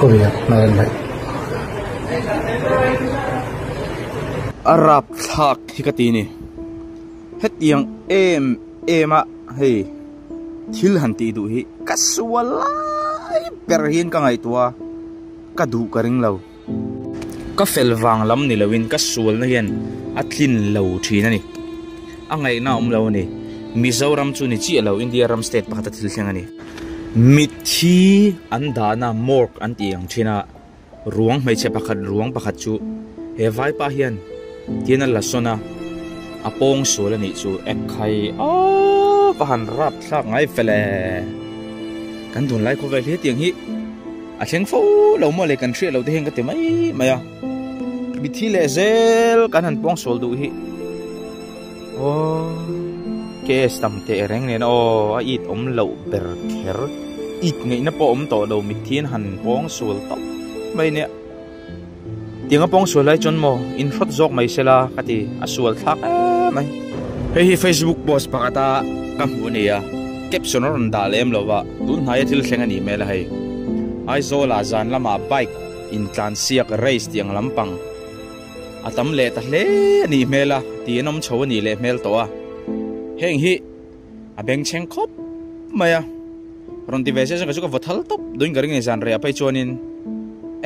Korea Naren bhai. A rapthlak hi ka ti ni. Hetiang em em a hei thil han tih duh hi ka sual lai ber hian ka ngaihtuah a, ka duh ka ring lo. Ka fel vang lam ni loin ka sualna hian a tlin lo thin a ni. A ngaihna a awm lo a ni. Mizoram chu ni chiah lo, India ram state pakhata thil thleng a ni. Mitthi an dahna morgue an tih ang thin a, ruang hmeichhe pakhat ruang pakhat chu he vaipa hian tin a la sawn a, a pawng sual a nih chu ekhai aw va han rap thlak ngai fel e. Kan tunlai khawvel hi hetiang hi a thleng fo lo maw le kan hriat loh te hian ka ti mai mai a, mitthi leh zel kan han pawng sual duh hi aw case tam teh reng nen aw a it awm loh ber kher it ngaihna pawh awm tawh lo mitthi an han pawng sual tawp mai nia tiang a pawng sual lai chuan maw in hrawt zawk mai sela ka ti a sual thlak em mai. Hei hi Facebook post pakhata ka hmuh a ni a, caption a rawn dah lem lo va, tun hnaia thil thleng a nih hmel a hei. Aizawlah zan lamah bike intlansiak race tih ang lampang a tam leh ta hle a nih hmel a tih an awm chho a nih leh hmel tawh a, heng hi a bengchheng khawp mai a, rawn ti ve se chuan ka chu ka vaw thal tawp duhin ka ring a ni zan reh ah phei chuanin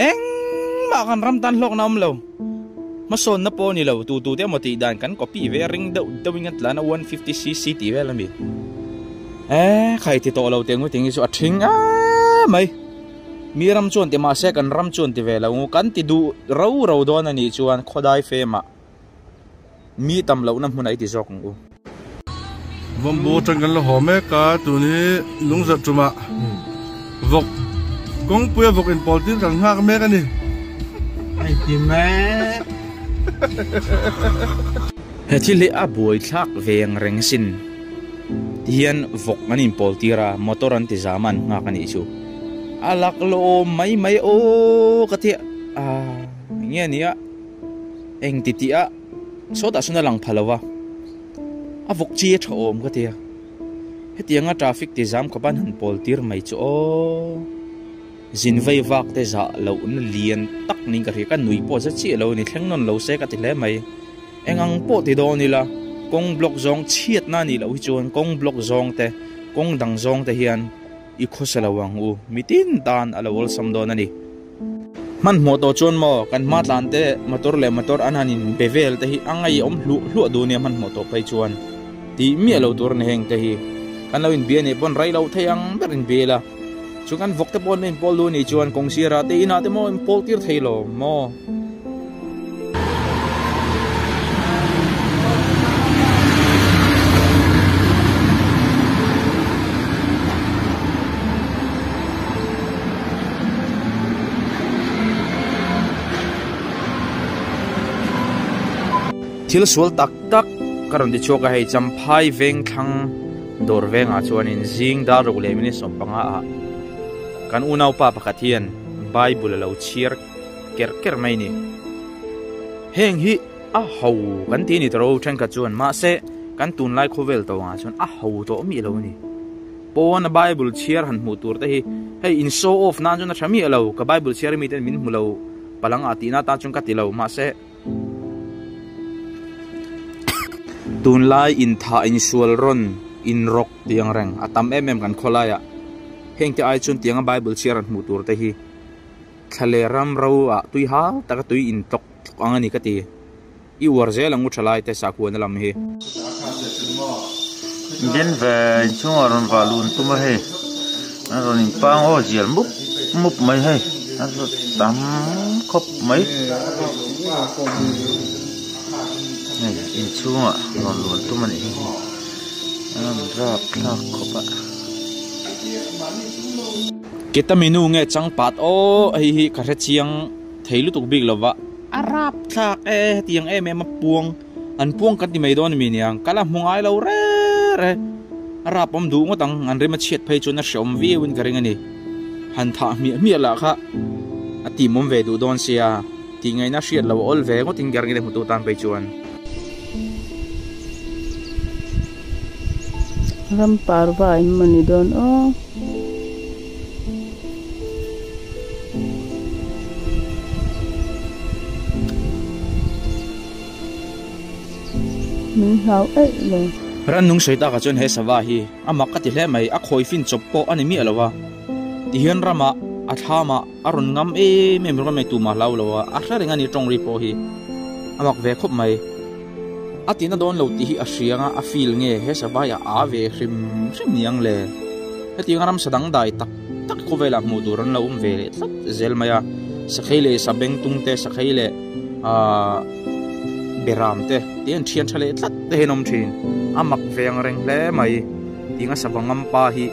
engmah kan ram tan hlawkna a awm lo, hmasawnna pawh a ni lo, tu tu te emaw tih dan kan copy ve a ring deuh deuhin kan tlan a one fifty cc tih vel a mi e khai ti tawh lo teh ngawt eng hi chu a thing em mai. Mi ram chuan ti mahse kan ram chuan ti ve lo kan ti duh ro ro dawn a nih chuan khawdai fem ah mi tam lohna hmun ah i ti zawk ang u. Vawmbu atang kan la haw mek a, tun hi lungzarh tumah vawk kawngpuia vawk inpawl tir kan nghak mek a ni. Hei ti mek. He thil hi a buaithlak ve ang reng sin. Tihian vawk an inpawl tir a, motor an ti zam a an nghak a nih chu. A lak lawm mai mai aw ka ti a, eng nge nia eng ti tih a sawtah sawn a lang pha lo va, a vawk chi a tha awm ka ti a, hetianga traffic ti zam khawp an han pawl tir mai chu aw. Zin vei vak te zah lohna lian tak niin ka hria, ka nuih pawh za chiah lo a ni, thleng nawn lo se ka ti hle mai. Eng ang pawh ti dawn ila, kawng block zawng chhiatna a nih loh hi chuan kawng block zawng te, kawng dang zawng te hian i khawsa lo ang u, mitin tan a lo awlsam dawn a ni. Hmanhmawh tawh chuan maw, kan hma tlan te motor leh motor an han in be vel te hi a ngaihawm hluah hluah duh nia hmanhmawh tawh phei chuan tih miah lo tur a ni heng te hi. Kan lo inbia nih pawn rei lo thei ang ber inbia ila. Chu kan vawk te pawh an inpawl duh anih chuan kawng sirah te inah te maw inpawl tir thei lo maw? Thil sual tak tak ka rawn ti chhuak a hei Champhai Vengthlang. Dawr vengah chuanin zing dar ruk leh minute 15 ah kan unaupa pakhat hian Bible a lo chhiar ker ker mai ni. Heng hi a ho kan ti a ni tawh thenkhat chuan mahse kan tunlai khawvel tawngah chuan a ho tawh miah lo a ni. Pawn a Bible chhiar han hmuh tur te hi hei in show off nan chuan a tha miah lo ka Bible chhiar mi ten min hmu lo palang ah tihna tan chuan ka ti lo mahse Tunlai inthah insual rawn inrawk tih ang reng a tam em em kan khawlaiah hengte ai chuan tianga Bible chhiar an hmuh tur te hi thla leh ram ro ah tui hal taka tui intlawk tlawk ang a ni ka ti. I uar zel ang u thalai te sakhuana lam hi. Denver inchhungah rawn vah lun tum a hei a rawn inpang aw zial mup mup mai hei a rawn tam khawp mai hei inchhungah rawn lun tum a nih hi a rawn rap thlak khawp a. Ketaminu nge changpat aw hei hi ka hre chiang thei lutuk bik lova a rap thlak e hetiang em em a puang. An puang kan ti mai dawn ami niang, ka la hmu ngai lo re re. A rap awm duh ngawt ang, an rim a chhiat phei chuan a hreawm viau in ka ring a ni. Han thah hmiah hmiah lah kha a timawm ve duh dawn sia, tih ngaihna hriat lo a awl ve ngawt in ka ring a ni hmutu tan phei chuan. Ram parva em maw ni dawn aw. hlau eih lo. Rannung sawi takah chuan he sava hi a mak ka ti hle mai, a khawi fin chawp pawh a ni miah lo a, tihian ramah a thlamah a rawn ngam em em ringawt mai tumah hlau lo a, a hre reng a ni tawng ri pawh hi a mak ve khawp mai. A tina dawn lo tih hi a hriang a, a feel nge he sava hi a a ve hrim hrim niang le? Hetiang ramsa dangdai tak tak khawvelah hmuh tur an lo awm ve leh tlat zel mai a, sakhei leh sabengtung te, sakhei leh aaa beram te tih an thian tha leh tlat te hian awm thin. A mak ve ang reng hle mai tiang a sava ngampa hi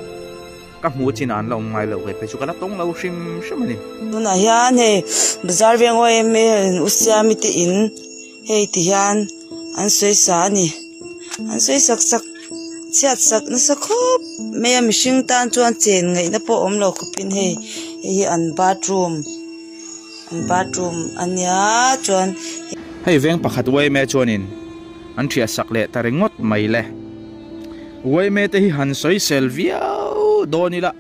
ka hmuh chin ah an la awm ngai lo ve phei chu ka la tawng lo hrim hrim a ni. Tunah hian hei bazar veng yma in u siami te in hei ti hian an sawi sa a ni an sawi sak sak chhiat sak nasa khawp mai a mihring tan chuan chen ngaihna pawh awm lo khawpin hei hei hi an bathroom an bathroom a nia chuan. Hei veng pakhat yma chuanin an thiah sak leh ta ringawt mai le. Yma te hi han sawisel viau dawn ila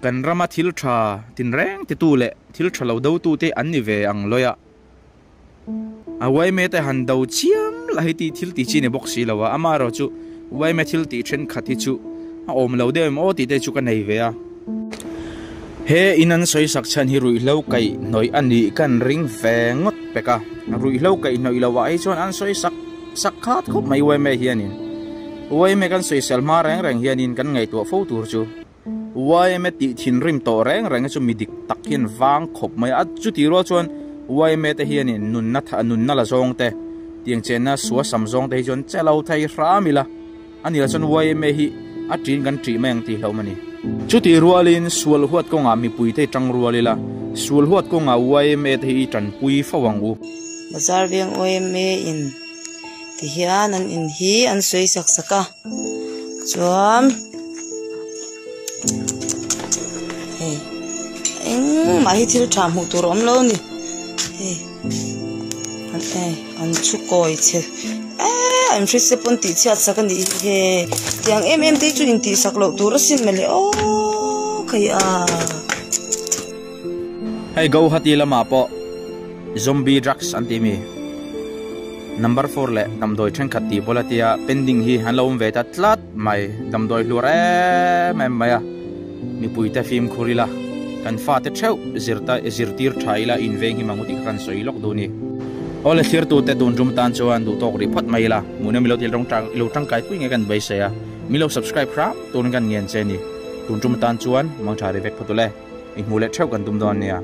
kan rama thil tha tinreng titu leh thil tha lo dotu te an ni ve ang lawi a. A yma te han do chiam lah hi tih thil tih chi ni bawk si lo a, amaherawh chu yma thil tih thenkhat hi chu a awm lo deuh em aw tih te chu ka nei ve a. He in an sawi sak chhan hi ruihhlo kaih hnawih a nih kan ring ve ngawt pek a, ruihhlo kaih hnawih loh ah hi chuan an sawi sak sak khat khawp mai yma hianin yma kan sawisel hma reng reng hianin kan ngaihtuah fo tur chu. Yma tih thinrim tawh reng reng hi chu mi dik tak hian vang khawp mai a, chuti rual chuan yma te hianin nunna tha nunna la zawng te tiang chenna sua sam zawng te hi chuan che lo thei hram ila a ni lo chuan yma hi a ṭin kan ṭih mai ang tih hlauh a ni. Chuti rualin sual huat kawngah mipui te hi ṭang rual ila, sual huat kawngah yma te hi i ṭanpui fo ang u. Bazar veng yma in ti hian an in hi an sawi sak sak a. Chuan hei engmah hi thil tha hmuh tur a awm lo a ni hei hei an chhu kawi chhe eee an hre se pawn tih chhiat sak a nih hi hei tiang em em te hi chu intih sak loh tur asin mawle aww khai a. Hei Guwahati lamah pawh Zombie drugs an tih mi? Number four leh damdawi thenkhat tih pawl a tia pending hi an lo awm ve ta tlat mai. Damdawi hluar em em mai a, mipuite fimkhur ila, kan fate theuh zirta zirtir tha ila inveng hi mangu tih kha kan sawi lawk duh a ni. Awle thlirtute tun tum tan chuan duh tawk rih phawt mai ila, hmuhnawm milo tih ilo tangkai pui nge kan beisei a, milo subscribe hram turin kan ngen che a ni. Tun tum tan chuan mangtha ri vek phawt ule, inhmuh leh theuh kan tum dawn nia.